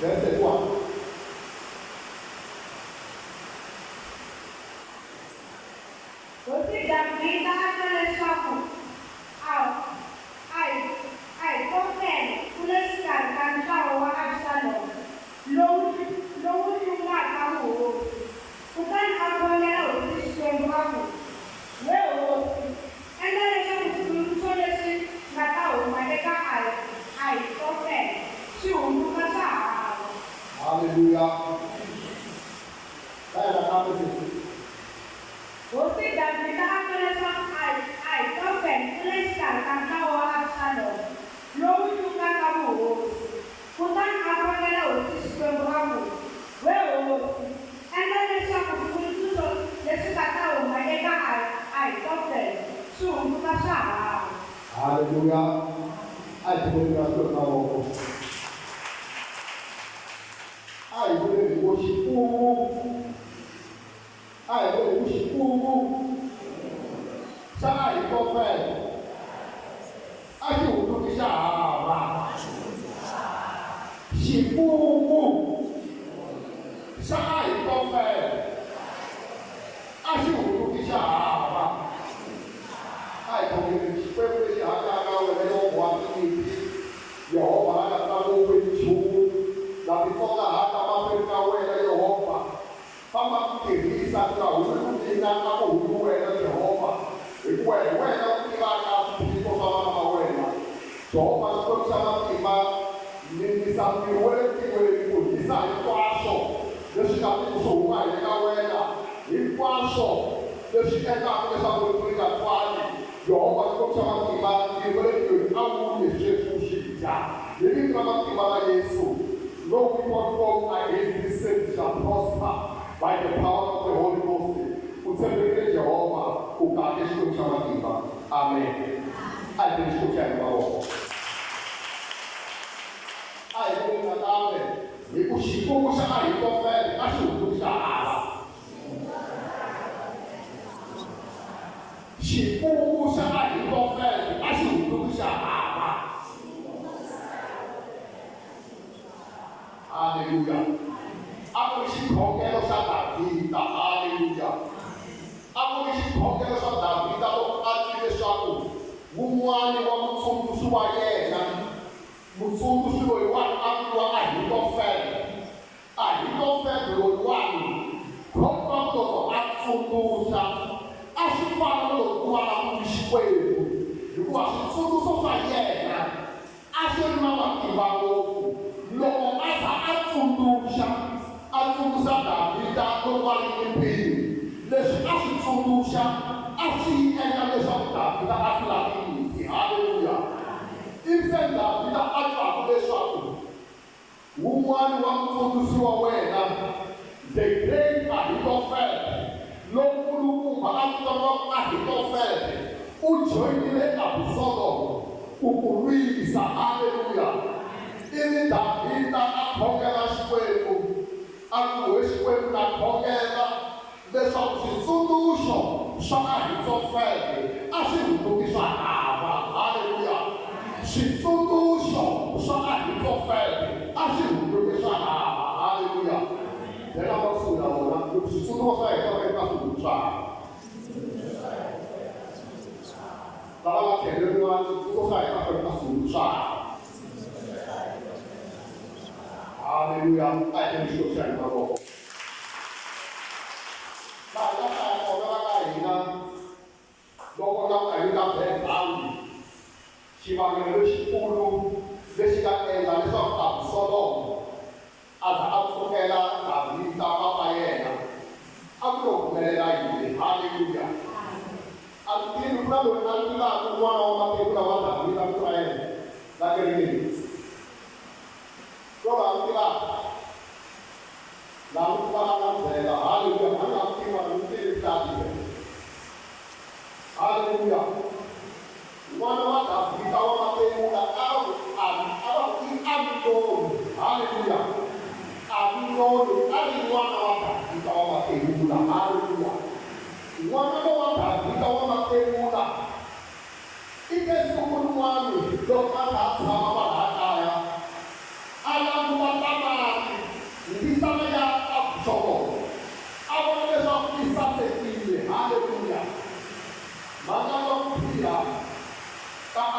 Verse 31. Hosi Davhida a twa leswaku Ahitofele u le xikarhi ka ntlawa wa Absalomu lowu lowu hlungaka vuhosi. Kutani a khongela hosi Xikwembu a ku, We hosi, endla leswaku switsundzuxo leswi nga ta huma eka Ahitofele swi hundzuka swa hava. Haleluya. Hlaya nakambe sesi. Hosi Davhida a twa leswaku Ahitofele u le xikarhi ka ntlawa wa Absalomu lowu hlungaka vuhosi. Kutani a khongela hosi Xikwembu a ku, We hosi, endla leswaku switsundzuxo leswi nga ta huma eka Ahitofele swi hundzuka swa hava. Haleluya. A hi tiveni ra Xikwembu mavoko. A hi vuleni hi ku Xikungu. A hi vuleni hi ku Xikungu xa Ahitofele a xi hundzuki xa hava. Xikungu xa Ahitofele a xi hundzuki xa hava. A hi khongeleni Xikwembu lexi hanyaka, wena Yehovha wa tinyimpi, Yehovha la nga tsan'wiwi hi nchumu, na titsongahata mahlweni ka wena, Yehovha. Famba ku tirhisa, ku nga humi ku mina, a ku humi wena, Jehovha, hikuva hi wena u tivaka swiphiqo swa vana va wena. Jehovha Xikwembu xa matimba, ninisa ntirho wa le tilweni ku hisa hinkwaswo leswi nga tiki swi huma hi le ka wena, hinkwaswo leswi endlaka leswaku rito ri nga twali. Yehovha Xikwembu xa matimba, ntirho wa le tilweni a wu ye sweswi wu swi dya. Hi vito ra matimba ra Yesu, no weapon formed against this saint shall prosper by the power of the Holy Ghost. U tshembekile Jehovha, u kahle Xikwembu xa matimba. Amen. A hi beni Xikwembu xa hina mavoko. A hi vuleni nakambe hi ku xikungu xa Ahitofele a xi hundzuki xa hava. Xikungu xa Ahitofele a xi hundzuki xa hava. Haleluya! A ku ri xikhongelo xa Davhida. Haleluya! A ku ri xikhongelo xa Davhida loko a twi leswaku wun'wana wa mutsundzuxi wa yena, mutsundzuxi loyiwani a vuriwa Ahitofele. Ahitofele loyiwani, khomba loko a tsundzuxa, a swi fana ni loko ku vulavula Xikwembu, hikuva switsundzuxo swa yena a swi ri na matimba ngopfu. Loko a za a tsundzuxa, a tsundzuxa Davhida loko va ri nyimpini, leswi a swi tsundzuxa a swi endla leswaku Davhida a hlula tinyimpi. Haleluya! Ivi se Davhida a twaku leswaku wun'wana wa mutsundzuxi wa wena, the great Ahitofele, lonkulukumba a vitaniwaka Ahitofele, u joyinile Absalomu ku ku lwisa. Haleluya! Ivi Davhida a khongela Xikwembu, a ku, We Xikwembu, na khongela leswaku switsundzuxo swa Ahitofele a swi hundzuki swa hava. Haleluya! Switsundzuxo swa Ahitofele a swi hundzuki swa hava. Haleluya! Byela va kusuhi na vona loko switsundzuxo swa hina swa a swi hundzuki swa hava. Lava nga tlhelo rin'wana, switsundzuxo swa hina swa a swi hundzuki swa hava. Haleluya! A hi endli Xikwembu xa hina mavoko. Laha hi nga hlaya kona va ka hina loko na ku hi ka background xivangelo lexikulu lexi nga endla leswaku Absalomu a za a pfukela Davhida papa yena a ku lo humelela yini. Haleluya! A ni tivi ku na loyi a tivaka n'wana wa matekula wa Davhida vito ra yena la kerekeni. Ku na loyi a n'wi tivaka? La n'wi tivaka a nga ni byela. Haleluya! A ni nga n'wi tivi, a ni n'wi tivi ku hlaya Bibele. Haleluya! N'wana wa Davhida wa mativula a va ku a va ku i Aminoni. Haleluya! Aminoni a ri n'wana wa Davhida wa mativula. Haleluya! N'wana lowa Davhida wa mativula i te siku rin'wana loko a kha a tshama kwalaya.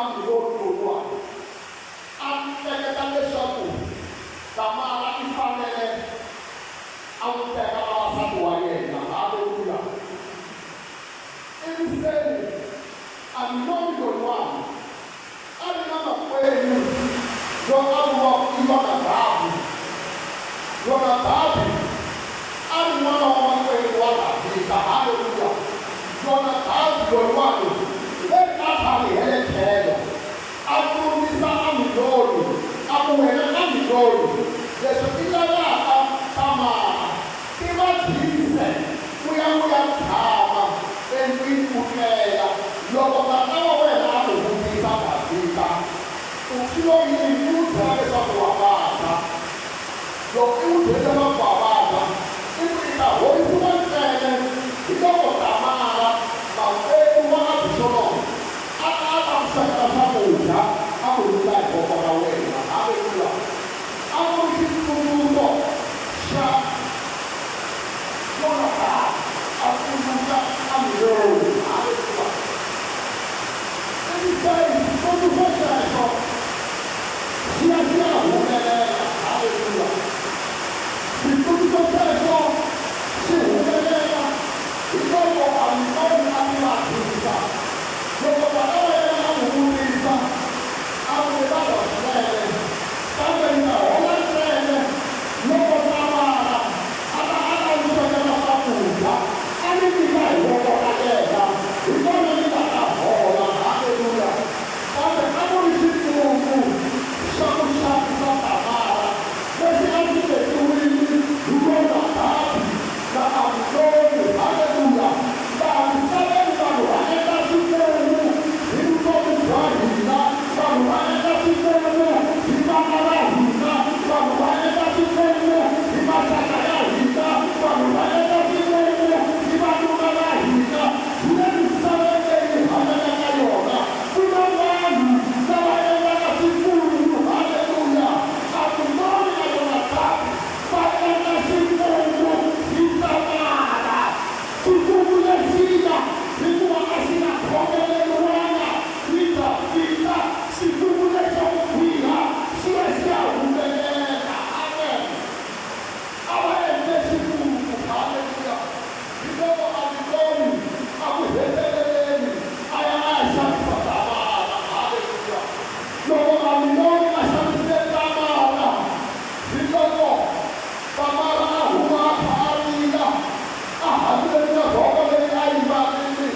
Aminoni lowuwani a hleketa leswaku Tamara i fanele a n'wi teka a va nsati wa yena. Haleluya! Ivi se Aminoni lowuwani a ri na makwenu loyi a vuriwaka i Yonadabu. Yonadabu a ri n'wana wa makwenu wa Davhida. Haleluya! Yonadabu loyiwani ve a tlharihele tlhelo, a tsundzuxa Aminoni, a ku, Wena Aminoni, leswi i lavaka Tamara, tiva byise u ya u ya tshama endlwini u tlela. Loko tata wa wena a ku vutisa, Davhida, u swi lo yini? U n'wi byela leswaku wa vabya. Loko i n'wi byele leswaku wa vabya, i ku i ta horisiwa ntsena hi loko Tamara, makwerhu wa Abixalomu, a ta a ta ku swekela swakudya a ku nyika hi voko ra wena. Haleluya! A ku ri xitsundzuxo xa Yonathani, a tsundzuxa Aminoni. Haleluya! Entiyisweni, xitsundzuxo xexo xi ya xi ya humelela. Haleluya! Xitsundzuxo xexo xi humelela hiloko Aminoni a tivabyisa. Loko tata wa yena a n'wi vutisa, a ku, Ni vabya swinene, kambe ni ta hola ntsena loko Tamara a ta a ta ndzi swekela swakudya, a ni nyika hi voko ra yena, hi kona ni nga ta hola. Haleluya! Kambe a ku ri xikungu xa ku xanisa Tamara lexi a xi vekiwile hi Yonadabi na Aminoni. Haleluya! Laha misaveni vanhu va endla swikwembu hi vutomi bya hina, vanhu va endla swikwembu hi vana va hina, vanhu va endla swikwembu hi maxaka ya hina, vanhu va endla swikwembu hi vanuna va hina. Hi le misaveni leyi hi hanyaka ka yona, ku na vanhu lava endlaka swikwembu. Haleluya! Aminoni na Yonadabi va endla xikwembu hi Tamara. Xikwembu lexiya, hikuva a xi nga khongeleriwanga hi Davhida, xikwembu lexo biha xi ya xi ya humelela. Amen. A va endle xikungu. Haleluya! Hiloko Aminoni a ku heteleleni a ya a ya xavisa Tamara. Haleluya! Loko Aminoni a xavisile Tamara, hiloko Tamara a huma a kha a rila, a hanyile ni rhoko leyi a yi mbarile,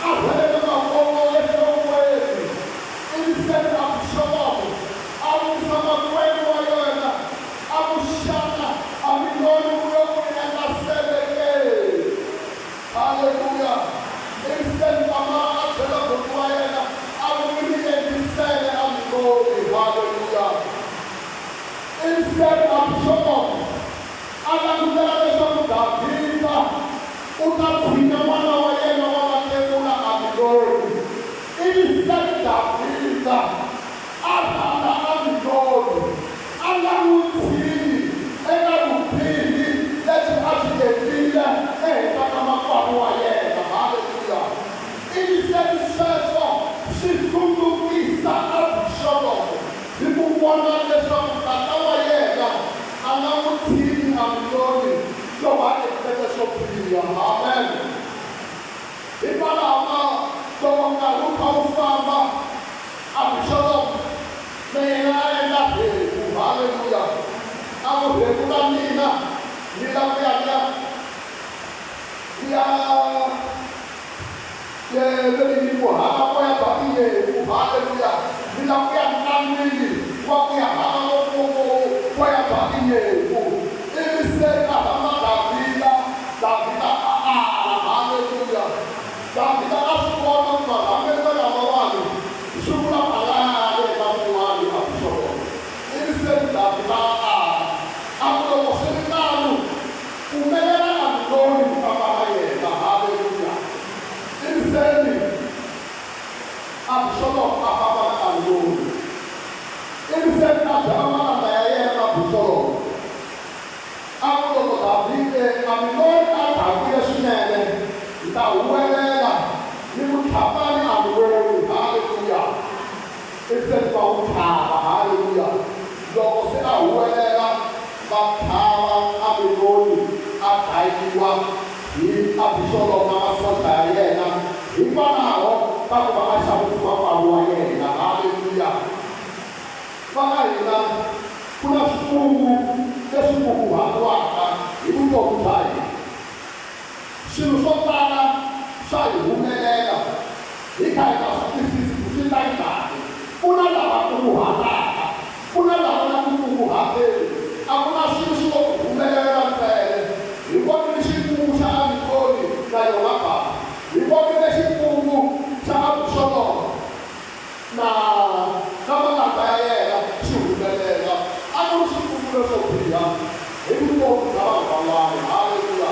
a rhwele ni makongo enhlokweni. Ivi se Abixalomu a vutisa makwenu wa yena, a ku, Xana Aminoni u lo ku endla sele ke? Haleluya! Ivi se Tamara a byela buti wa yena, a ku, Mi ni endlisele Aminoni. Haleluya! Ivi se Abixalomu a langutela leswaku Davhida u ta tshinya n'wana wa yena wa mativula Aminoni. Ivi se Davhida a rhandza Aminoni, a nga n'wi tshinyi eka vubihi lebyi a byi endlile ehenhla ka makwavo wa yena. Haleluya! Ivi se sweswo swi hlundzukisa Abixalomu hi ku vona leswaku tata wa yena a nga n'wi tshinyi Aminoni loko a endleke swo biha. Amen. Hikwalaho ka loko nkarhi wu kha wu famba, Abixalomu na yena a endla rhengu. Haleluya! A ku, Rhengu ra mina ni lava ku ya ni ya ni ya ni ku hala moya bya tinyimpfu. Haleluya! Ni lava ku ya ntlangwini wa ku ya hala moya bya tinyimpfu. Ivi se a rhamba Davhida, Davhida a ala. Haleluya! Davhida a swi vona ku marhambelo lamawani swi vula ku a nga ya eka mun'wani Abixalomu. Ivi se Davhida a ala. A ku, Loko swi ri tano, pfumelela Aminoni ku famba na yena. Haleluya! Ivi se Abixalomu a famba na Aminoni. Ivi se a byela malandza ya yena Abixalomu, Ivi se va n'wi tlhava. Haleluya! Loko se a huwelela, va tlhava Aminoni, a dlayiwa hi Abixalomu na masocha ya yena hikwalaho ka ku va a xavise makwavo wa yena. Haleluya! Va ka hina ku na swikungu leswi kunguhatiwaka hi vutomi bya hina. Swilo swo tala swa hi humelela hi kha hi nga swi twisisi ku swi ta njhani. Ku na lava kunguhataka, ku na lava nga ku kunguhateni. A ku na swilo swi ngo ku humelelela ntsena. Hi vonile xikungu xa Amikoni na Yonathani. Hi vonile xikungu xa Abixalomu na na malandza ya yena xi humelela. A ku ri swikungu leswo biha hi vutomi bya vanhu van'wana. Haleluya!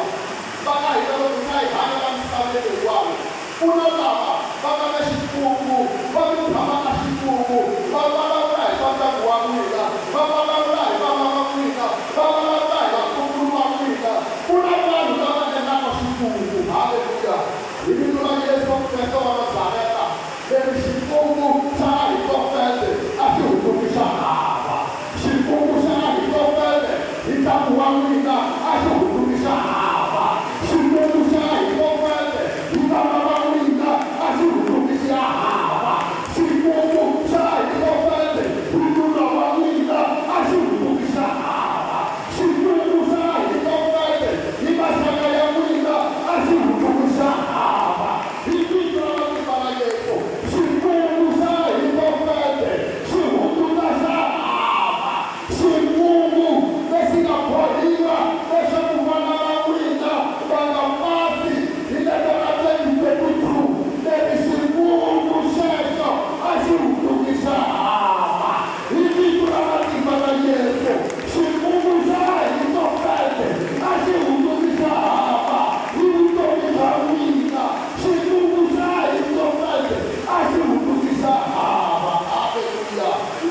Va ka hina loko hi kha hi hanya la misaveni leyiwani, ku na lava va nga na xikungu, va mi tshama ka xikungu, va vulavula hi swa ndyangu wa n'wina, va vulavula hi vana va n'wina, va vulavula hi vatukulu va n'wina. Ku na vanhu lava endlaka swikungu. Haleluya! Hi vito ra Yesu Kreste wa Nazareta, leri xikungu xa Ahitofele a xi hundzuki xa hava. Xikungu xa Ahitofele hi ndyangu wa n'wina a xi hundzuki xa hava. Xikungu xa Ahitofele hi vana va n'wina a xi hundzuki xa hava. Xikungu xa Ahitofele hi nuna wa n'wina a xi hundzuki xa hava. Xikungu xa Ahitofele hi maxaka ya n'wina a xi hundzuki xa hava. Hi vito ra matimba ra Yesu, xikungu xa Ahitofele xi hundzuka xa hava. Xikungu lexi nga bohiwa leswaku vana va n'wina va nga pasi hi lembe ra 2022, leri xikungu xexo a xi hundzuki xa hava. Hi vito ra matimba ra Yesu, xikungu xa Ahitofele a xi hundzuki xa hava hi vutomi bya n'wina. Xikungu xa Ahitofele a xi hundzuki xa hava. Haleluya!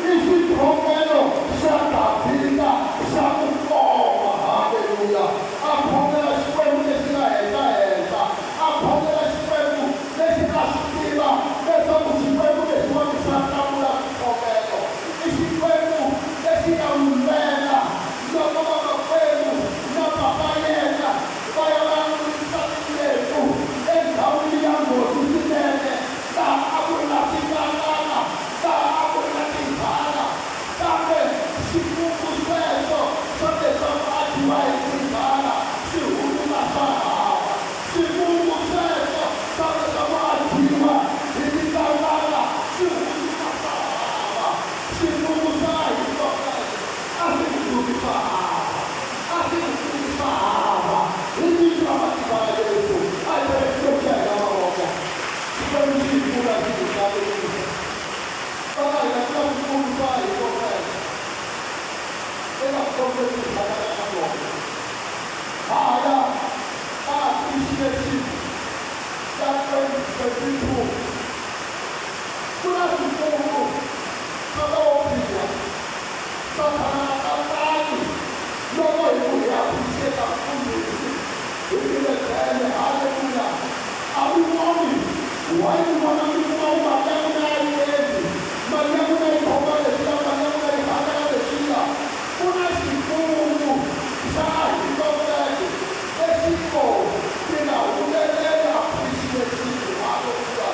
I xikhongelo xa Davhida xa ku koma. Haleluya! A khongela Xikwembu lexi nga henhla-henhla, a khongela Xikwembu lexi a swi tiva leswaku Xikwembu lexiwani xa hlamula swikhongelo. I Xikwembu lexi nga n'wi lwela loko vamakwenu na papa yena va ya va ya n'wi yisa tinyimpfu endhawini ya nghozi swinene, laha a ku ri na swivandzana, laha a ku ri na tinghala. Kambe xikungu xexo xa leswaku a dyiwa hi tinghala xi hundzuka swa hava. Xikungu xexo xa leswaku a dyiwa hi tivandzana xi hundzuka swa hava. Xikungu xa Ahitofele a xi hundzuki swa hava. A xi hundzuki swa hava. Hi vito ra matimba ra Yesu, a hi bele Xikwembu xa hina mavoko. Xikwembu xi hi pfuna xi hi katekisa. Va ka hina ku na swikungu swa Ahitofele eka vutomi lebyi hi hanyaka ka byona. Ha ha ya ka appreciation ya 2022. Ku na swikungu swa lavo biha. Sathana a nga tsaki loko hi ku hi appreciate mfundhisi hi tiletele. Haleluya! A mi voni why mi vona mi kuma ku mali ya n'wina a yi endli, mali ya n'wina yi khoma leswiya, mali ya n'wina yi hakela leswiya. Ku na xikungu xa Ahitofele lexi ngo mi nga humeleli appreciation. Haleluya!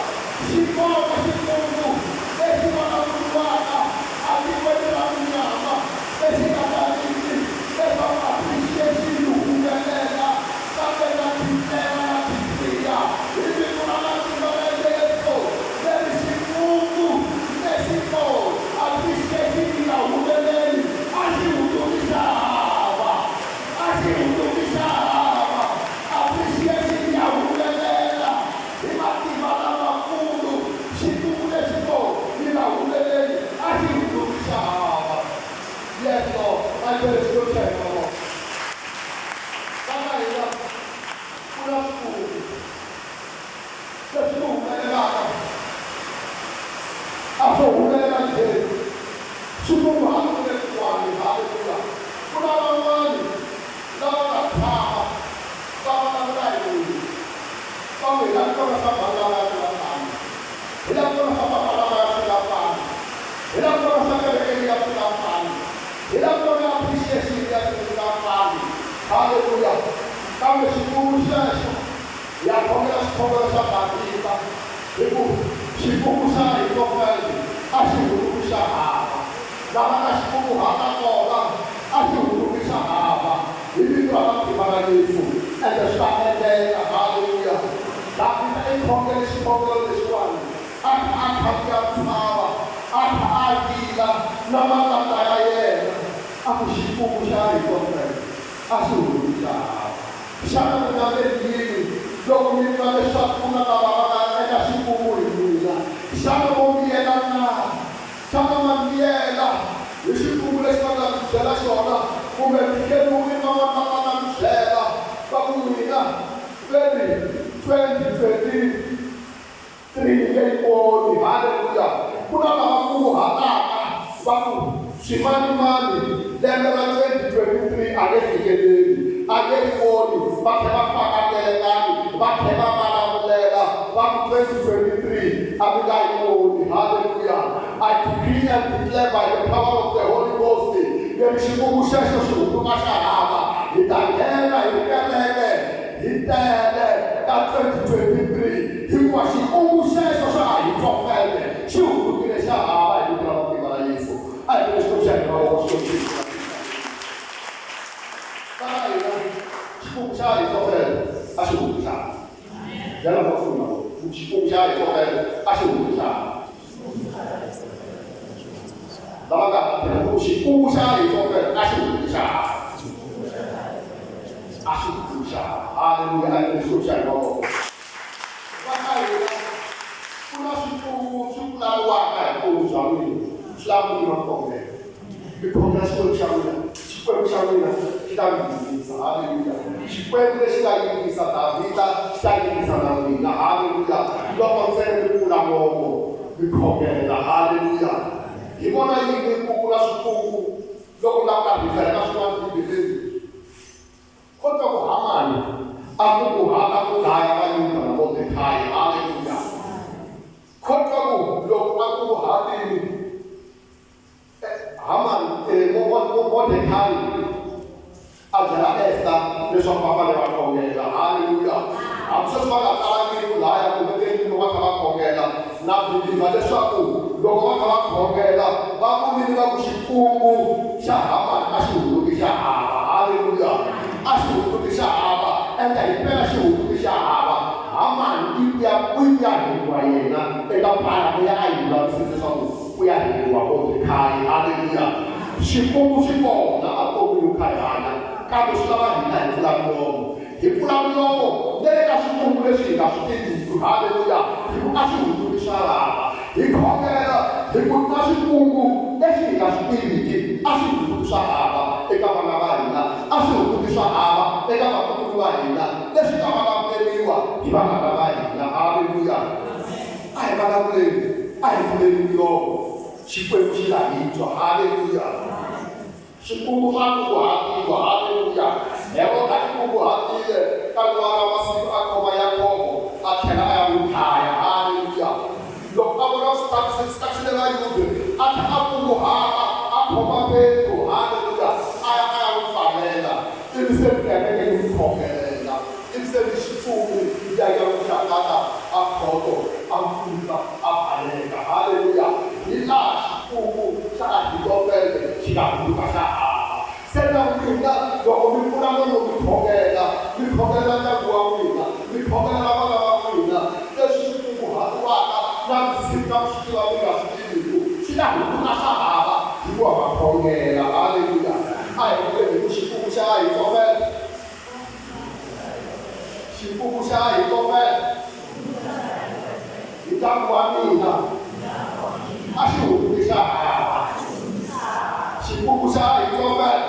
Hi lava ku vona swa kereke liya swi nga fani. Hi lava ku vona appreciation liya swi nga fani. Haleluya! Kambe xikungu xexo, hi ya khongela xikhongelo xa Davhida, hi ku, Xikungu xa Ahitofele a xi hundzuki xa hava. Lava nga xi kunguhata kona a xi hundzuki xa hava. Hi vito ra matimba ra Yesu, ende swi ta endleka. Haleluya! Davhida i khongele xikhongelo lexiwani. A kha a khandziya ntshava, a kha a rila na malata ya yena, a ku, Xikungu xa Ahitofele a xi hundzuki xa hava. Xana mi nga ve yini loko mi twa leswaku ku na lava va nga endla xikungu hi n'wina? Xana mo miyela na? Xana ma miyela hi xikungu lexi va nga mi byela xona? Kumbe mi hleriwile van'wana va nga ta mi byela va ku n'wina ve ri 2020 Three nge yi koti. Haleluya! Ku na lava kunguhataka va ku, Ximanimani, lembe ra 2023 a nge fikeleli, a nge ri voni, va tlhela va faka ntelekani, va tlhela va vulavulela va ku 2023 a mi nga yi voni. Haleluya! I decree and declare by the power of the Holy Ghost, leri xikungu xexo xi hundzuka xa hava, hi ta nghena hi kereke hi tele ka 2023 hikuva xikungu xexo xa Ahitofele xi hundzukile xa hava hi vito ra matimba ra Yesu. A hi vule Xikwembu xa hina mavoko Xikwembu xi hi pfuna. Ka hina xikungu xa Ahitofele a xi hundzuki xa hava. Byela va kusuhi na vona ku xikungu xa Ahitofele a xi hundzuki xa hava. Lava nga ku xikungu xa Ahitofele a xi hundzuki xa hava. A xi hundzuki xa hava. Haleluya! A hi vule Xikwembu xa hina mavoko. Va ka hina ku na swikungu swi vulavuriwaka hi vutomi bya n'wina, swi lava mi yima mi khongela. Mi khongela Xikwembu xa n'wina, Xikwembu xa n'wina xi ta mi yingisa. Haleluya! Xikwembu lexi nga yingisa Davhida xi ta yingisa na n'wina. Haleluya! Loko ntsena mi pfula nomo mi khongela. Haleluya! Hi vona yini ku ku na swikungu loko mi lava ku ta rhifera ka swin'wana Bibeleni? Kota ku Hamani a kunguhata ku dlaya Vayuda na Mordekayi. Haleluya! Kota ku loko a kunguhatile Hamani, Mordekayi a byela Esta leswaku va fanele va khongela. Haleluya! Hambi sweswi va nga tsalangiki laya kumbe loko va kha va khongela, na believe leswaku loko va kha va khongela va vonile va ku xikungu xa Hamani a xi hundzuki xa hava. Haleluya! A xi hundzuki xa hava, ende himpela xi hundzuki xa hava. Hamani i ku ya u ya hiriwa yena eka pala leyi a yi lulamisile leswaku ku ya hiriwa Mordekayi. Haleluya! Xikungu xi kona avuton'wini u kha hi hanya, kambe swi lava hina hi pfula milomo. Hi pfula milomo na le ka swikungu leswi hi nga swi tiviki. Haleluya! Hi ku a swi hundzuki swa lava. Hi khongela hi ku na swikungu leswi hi nga swi tiviki a swi hundzuki swa hava eka vana va hina, a swi hundzuki swa hava eka vatukulu va hina, leswi nga vulavuleriwa hi vanghana va hina. Haleluya! A hi vulavuleni, a hi pfuleni milomo, Xikwembu xi ta hi twa. Haleluya! Swikungu swa kunguhatiwa. Haleluya! Heroda i kunguhatile ka rin'wana ra masiku a khoma Yakobo a tlhela a ya n'wi dlaya. Haleluya! Loko a vona swi tsakisile Vayuda, a tlhela a kunguhata a khoma Petro. Haleluya! A ya a ya n'wi pfalela. Ivi se kereke yi n'wi khongelela. Ivi se ni xitsumi ya ya n'wi hlangana a khoto, a pfuka, a baleka. Haleluya! Hi laha xikungu xa Ahitofele xi nga hundzuka xa hava. Se na n'wina loko mi pfula nomo mi khongela, mi khongelela ndyangu wa n'wina, mi khongelela vana va n'wina, leswi swi kunguhatiwaka na vusiku na swi tiva mi nga swi tiviku, swi ta hundzuka swa hava hikuva ma khongela. Haleluya! A hi vuleni hi ku xikungu xa Ahitofele. Xikungu xa Ahitofele hi ndyangu wa mina a xi hundzuki xa hava. Xikungu xa Ahitofele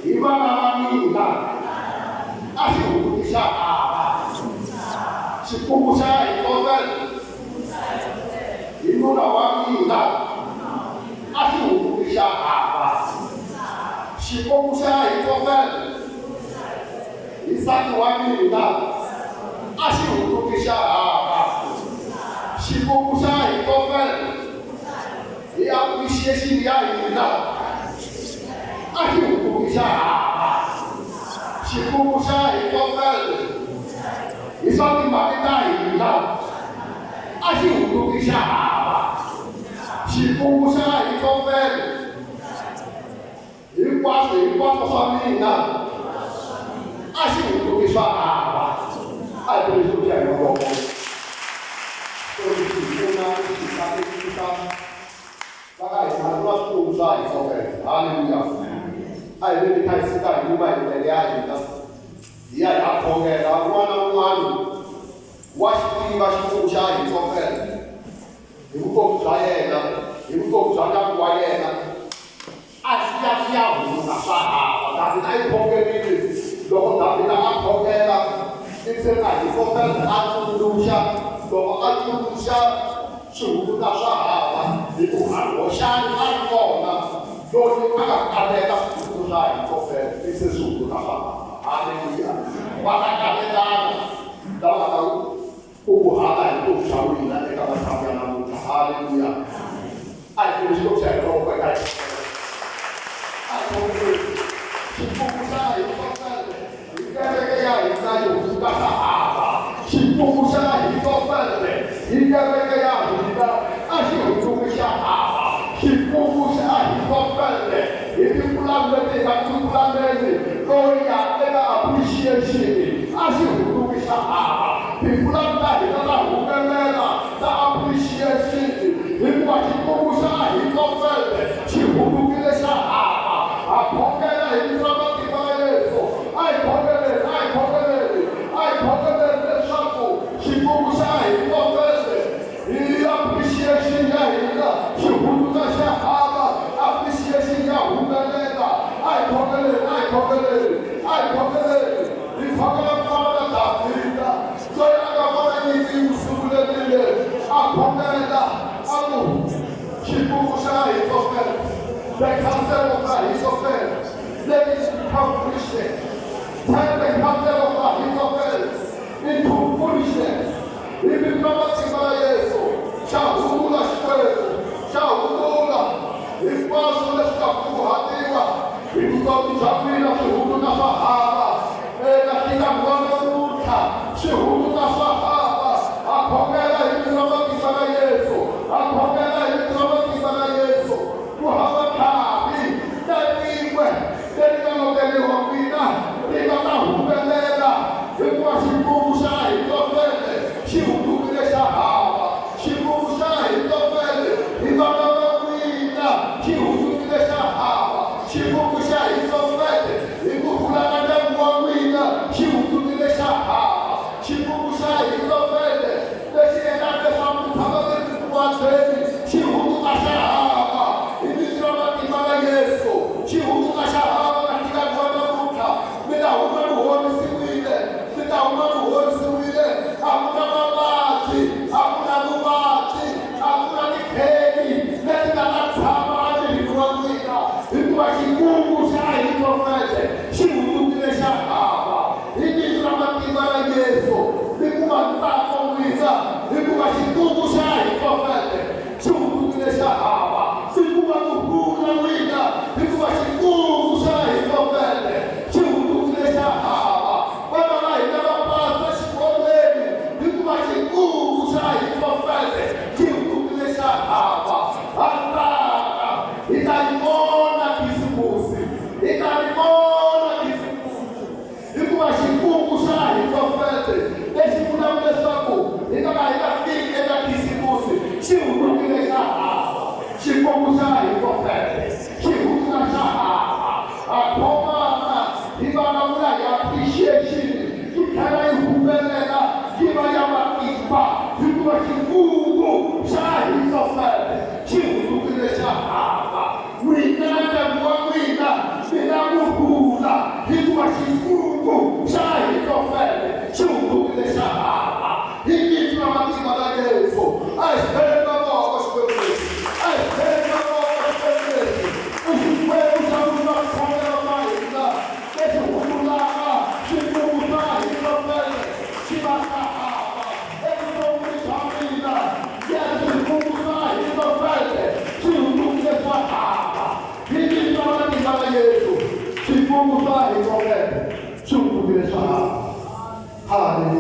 hi vana va mina a xi hundzuki xa hava. Xikungu xa Ahitofele hi nuna wa mina a xi hundzuki xa hava. Xikungu xa Ahitofele hi nsati wa mina a xi hundzuki xa hava. Xikungu xa Ahitofele appreciation ya hina a xi hundzuki xa hava. Xikungu xa Ahitofele hi swa timali ta hina a xi hundzuki xa hava. Xikungu xa Ahitofele hinkwaswo hinkwaswo swa mina a xi hundzuki swa hava. A hi tirhisi ku xa hi mavoko. Xi hi pfuna xi katekisa va ka hina ku na swikwembu swa Ahitofele. Haleluya! A hi veni kha hi suka hi yima hi milenge ya hina hi ya hi ya khongela. Un'wana na un'wana wa xi tiva xikwembu xa Ahitofele hi vutomi bya yena, hi vutomi bya ndyangu wa yena. A swi ya swi ya hundza swa hava. Davhida a yi khongerile. Loko Davhida a khongela, i se Ahitofele a tsundzuxa. Loko a tsundzuxa swihundla swa hava, hi ku Hoxayi a ri kona loyi a nga kaneta switsundzuxo swa Ahitofele, i se swihundla swa hava. Haleluya! Va ta kanetana lava nga ta kunguhata hi vutomi bya wena eka matshamo ya namuntlha. Haleluya! A hi pfuli Xikwembu xa hina mavoko eka hina. A hi khongeleni. Xikwembu xa Ahitofele hi kereke ya hina yi hundzuka xa hava. Xikwembu xa Ahitofele hi kereke ya hina a xi hundzuki xa hava. Xikwembu xa Ahitofele hi tipulani leti hi nga tipulaneni to ya eka appreciation a xi hundzuki xa hava. Tipulani ta hina ta humelela ta appreciation hikuva Xikwembu xa Ahitofele xi hundzukile xa hava. Ha khongela hi vito ra matimba ya Yesu. A hi khongeleni, a hi khongeleni, a hi khongeleni leswaku Xikwembu xa Ahitofele hi appreciation ya hina xi hundzuka xa hava. Appreciation ya humelela. A hi khongeleni, a hi khongeleni, a hi khongeleni. Hi khongela ku fana na Davhida loyi a nga vona nyimpi yi n'wi sungulerile, a khongela a ku, Xikungu xa Ahitofele, the counsel of Ahitofele, let it become foolishness. Turn the counsel of Ahitofele into foolishness. Hi vito ra matimba ya Yesu, xa hundzula Xikwembu, xa hundzula hinkwaswo leswi nga kunguhatiwa hi vutomi bya n'wina swi hundzuka swa hava. Eka ndyangu wa namuntlha swi hundzuka swa hava. Ha khongela hi vito ra matimba ra Yesu, ha khongela hi vito ra matimba ra Yesu. Ku hava tlhari na rin'we leri nga lokeriwa n'wina ri nga ta humelela, hikuva xikungu xa Ahitofele xi hundzukile xa hava. Xikungu xa Ahitofele hi vana va n'wina xi hundzukile xa hava. Xikungu xa Ahitofele hi ku rhula ka ndyangu wa n'wina xi hundzukile xa hava. Xikungu xa Ahitofele lexi endlaka leswaku mi tshama mi ri eku vabyeni xi hundzuka xa hava. Hi vito ra matimba ra Yesu, xi hundzuka xa hava na nhlikanhi wa namuntlha. Mi ta huma mi horisiwile, mi ta huma mi horisiwile. A ku na mavabyi, a ku na vuvabyi, a ku na tikheni leti nga ta tshama emirini wa n'wina, hikuva xikungu xa Ahitofele xi hundzukile xa hava. Hi vito ra matimba ra Yesu, mi kuma ntsako n'wina, hikuva xikungu xa Ahitofele xi hundzukile xa hava. Mi kuma ku rhula n'wina, hikuva xikungu xa Ahitofele xi hundzukile xa hava. Vana va hina va pasa exikolweni, hikuva xikungu xa Ahitofele xi hundzukile xa hava. Ha tsaka, hi ta yi vona Khisimusi, hi ta ri vona Khisimusi. Hikuva xikungu xa Ahitofele lexi vulaka leswaku hi nga ka hi nga fiki eka Khisimusi xi hundzukile xa hava. Xikungu xa Ahitofele xi hundzuka xa hava. Ha khomana hi vulavula hi appreciation yi tlhela yi humelela yi va ya matimba hikuva xikungu xa Ahitofele xi hundzukile xa hava.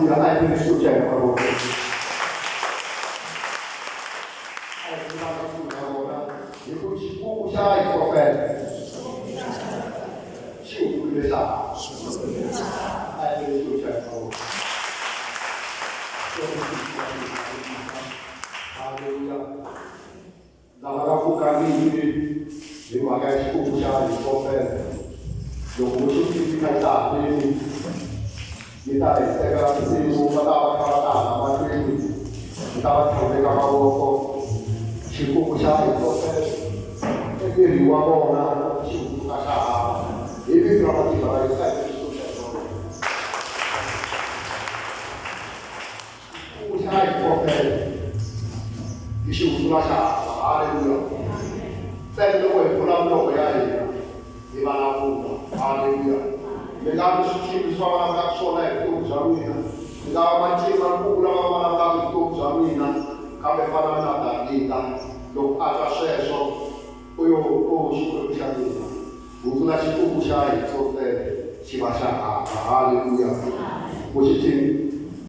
Haleluya. A hi veni Xikwembu xa hina mavoko. A hi vulanga ku na vona hi ku xikungu xa Ahitofele xi hundzukile xa hava. A hi veni Xikwembu xa hina mavoko. Haleluya. Lava nga pfukangiki hi mhaka ya xikungu xa Ahitofele, loko vo xi tivika yi ta haleni, yi ta hi tekela nsimu, va ta va kha va ta hala mahlweni, hi ta va tlhaveka mavoko. Xikungu xa Ahitofele emirini wa vona xi hundzuka xa hava. Hi vito ra matimba ra Yesu, a hi xikungu xa Ahitofele. Xikungu xa Ahitofele i xihundla xa hava. Haleluya! Ntsena loko hi pfula milomo ya hina hi vulavula. Haleluya! Mi nga vi switshimbi swa vulavulaka swona hi vutomi bya n'wina, mi nga va macimba nkuku lama va vulavulaka hi vutomi bya n'wina, kambe fanani na Davhida, loko a twa sweswo, u yo, O Xikwembu xa mina, hundzula xikungu xa Ahitofele xi va xa hava. Haleluya! Ku xi.